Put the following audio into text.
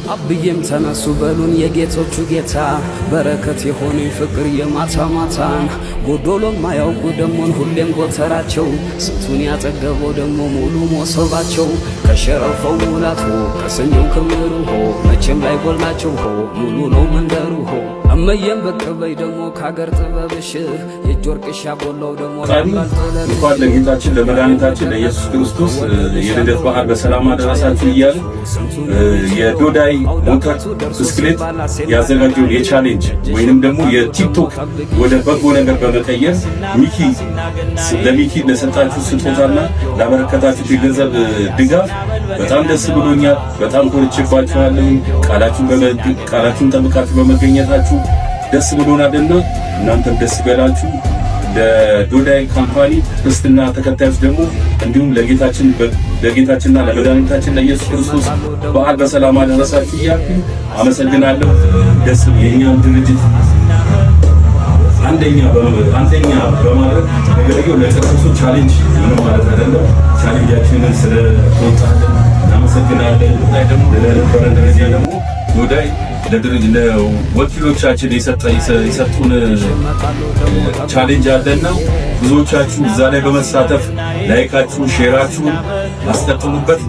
አብዬም ተነሱ በሉን የጌቶቹ ጌታ፣ በረከት የሆነ ፍቅር የማታ ማታን ጎዶሎ ማያውቁ ደሞን ሁሌም ጎተራቸው፣ ስንቱን ያጠገበው ደሞ ሙሉ ሞሰባቸው፣ ከሸረፈው ሙላት ሆ፣ ከሰኞው ክምሩ ሆ፣ መቼም ላይ ጎላቸው ሆ፣ ሙሉ ነው መንደሩ ሆ። እመየም ብቅ በይ ደሞ ካገር ጥበብሽ፣ የእጅ ወርቅሽ ያጎላው ደሞ ያምራል ጥለትሽ። እንኳን ለጌታችን ለመድኃኒታችን ለኢየሱስ ክርስቶስ የልደት በዓል በሰላም አደረሳችሁ እያልን የዶዳይ ሞተር ብስክሌት ያዘጋጀውን የ challenge ወይንም ደግሞ የቲክቶክ ወደ በጎ ነገር በመቀየር ሚኪ ለሚኪ ለሰጣችሁ ስጦታና ላበረከታችሁት የገንዘብ ድጋፍ በጣም ደስ ብሎኛል። በጣም ኮርቼባችኋለሁ። ቃላችሁን ጠብቃችሁ በመገኘታችሁ ደስ ብሎናልና እናንተም ደስ ይበላችሁ። ለዶዳይ company ክርስትና ተከታዮች ደግሞ እንዲሁም ለጌታችንና ለመድኃኒታችን ለኢየሱስ ክርስቶስ በዓል በሰላም አደረሳችሁ እያልኩ አመሰግናለሁ። ደስ የኛን ድርጅት አንደኛ በማድረግ ነገርየው ለጨርሶ challenge ምንም ማለት አይደለም። Challenge ኣችንን ስለተወጣልን እናመሰግናለን። ለነበረን ጊዜ ደግሞ ዶዳይ ለወኪሎቻችን የሰጡን challenge አለና ብዙዎቻችሁ እዛ ላይ በመሳተፍ like ኣችሁን፣ share ኣችሁን አስቀጥሉበት።